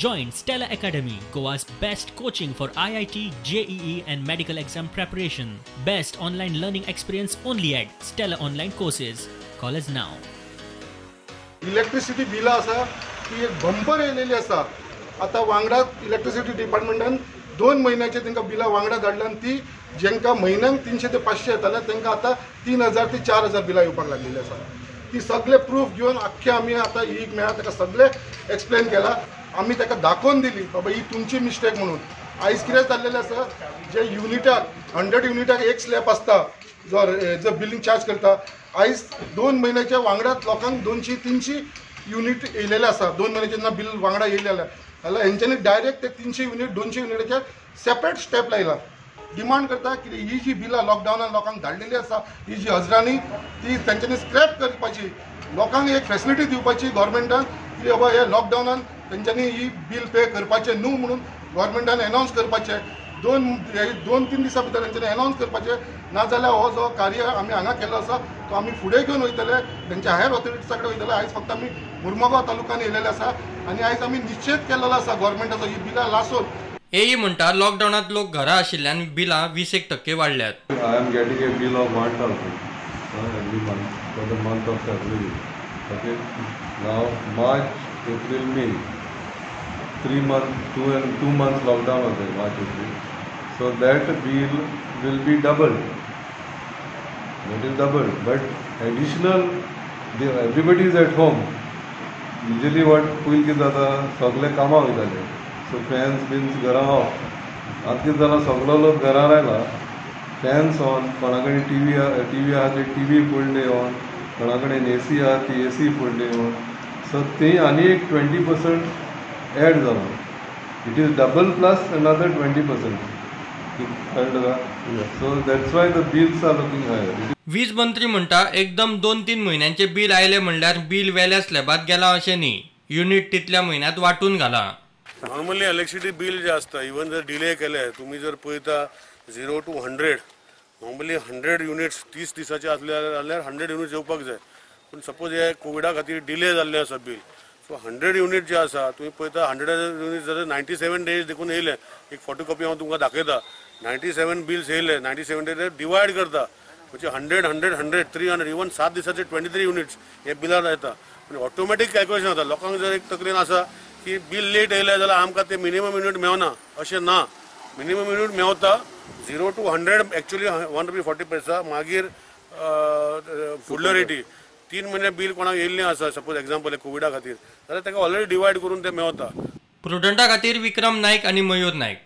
Join Stella Academy, Goa's best coaching for IIT, JEE and medical exam preparation. Best online learning experience only at Stella Online Courses. Call us now. Electricity बिलां आसा ती एक bumper येयलेली आसा. आतां वांगडा electricity डिपार्टमेंटान 2 म्हयन्याचे तांकां बिलां वांगडा धाडल्या आनी ती जेंकां म्हयन्याक 300 ते 500 येताले तांकां आतां 3000 ते 4000 बिलां येवपाक लागलेली आसा. ती सगळे प्रूफ घेवन आख्खे आमी आतां एक मेळ्ळा ताका सगळे एक्सप्लेन केला, आमी ताका दाखोवन दिली बाबा ही तुमची मिस्टेक म्हणून. आयज कितें जाल्लेलें आसा, जे युनिटाक 100 युनिटाक एक स्लॅब आसता जो जो बिलींग चार्ज करता, आयज 2 म्हयन्याच्या वांगडाच लोकांक 200-300 युनिट येयलेले आसा. 2 म्हयन्याचे जेन्ना बील वांगडा येयलें जाल्यार हेंच्यांनी डायरेक्ट ते 300 युनिट 200 युनिटाचे सेपरेट स्टेप लायला. डिमांड करता की ही जी बिलां लॉकडावनान लोकांक धाडलेली आसा ही जी हजरांनी ती तेंच्यांनी स्क्रॅप करपाची, लोकांक एक फेसिलिटी दिवपाची गव्हर्मेंटान की बाबा हे लॉकडावनान तेंच्यांनी ही बील पे करपाचें न्हू म्हणून गव्हर्मेंटान एनावन्स करपाचें. 2-3 दिसां भितर तेंच्यांनी एनावन्स करपाचें, नाजाल्यार हो जो कार्य आमी हांगा केल्लो आसा तो आमी फुडें घेवन वयतले, तेंच्या हायर ऑथॉरिटीजा कडेन वयतले. आयज फक्त आमी मुर्मगांव तालुक्यान येयलेले आसा आनी आयज आमी निश्चेत केल्लो आसा गव्हर्मेंटाचो ही बिलां लासून. एई म्हणटा लॉकडावनांत लोक घरा आशिल्ल्यान बिलां 20% वाडल्यात. I am getting a bill of 1000 every month for the month of February. Okay, now March, April, May, 3 months, 2 and 2 months lockdown was there, March, April. So that bill will be doubled. That is doubled. But additional, everybody is at home. Usually what पयलीं कितें जाता, सगळे कामां वयताले, so fans beans घरां of. आतां कितें जालां, सगळो लोक घरां आयला, फॅन्स ऑन, कोणा कडेन टीव्ही आहा ती टीव्ही फूल डे ऑन, कोणा कडेन एसी आहा ती AC full day on. So ती आनी एक 20% एड जाला. It is double plus another 20%. कळ्ळें तुका? So that's why the bills are looking higher. वीज मंत्री म्हणटा एकदम 2-3 म्हयन्यांचे बील आयले म्हणल्यार बील वेल्या स्लॅबात गेला अशें न्ही, युनिट तितल्या म्हयन्यांत वांटून घाला. नॉर्मली इलेक्ट्रिसिटी बिल जे आसता इवन जर डिले केले तुमी जर पळयता 0 to 100, normally 100 units 30 दिसाचे आसले जाल्यार 100 युनिट्स येवपाक जाय, पूण सपोज हे कोविडा खातीर डिले जाल्लें आसा बील, सो 100 युनिट जे आसा तुमी पळयता 100 युनिट जर 97 डेज देखून येयले, एक फोटोकॉपी हांव तुमकां दाखयता, 97 बिल्स येयले, 97 डेज डिवायड करता म्हणजे 100 100 100 300, इवन 7 दिसाचे 23 युनिट्स हे बिलार येता. पूण ऑटोमॅटीक कॅल्क्युलेशन जाता. लोकांक जर एक तकलेन आसा की बिल लेट येयलें जाल्यार आमकां ते मिनिमम युनिट मेवना, अशें ना. मिनिमम युनिट मेवता 0 to 100 actually 1.40 रुपया, मागीर फुडलो रेटी 3 म्हयने बील कोणाक येयल्लें आसा सपोज एग्जाम्पल कोविडा खातीर जाल्यार ताका ऑलरेडी डिवायड करून ते मेवता. प्रुडंटा खातीर विक्रम नायक आनी मयूर नायक.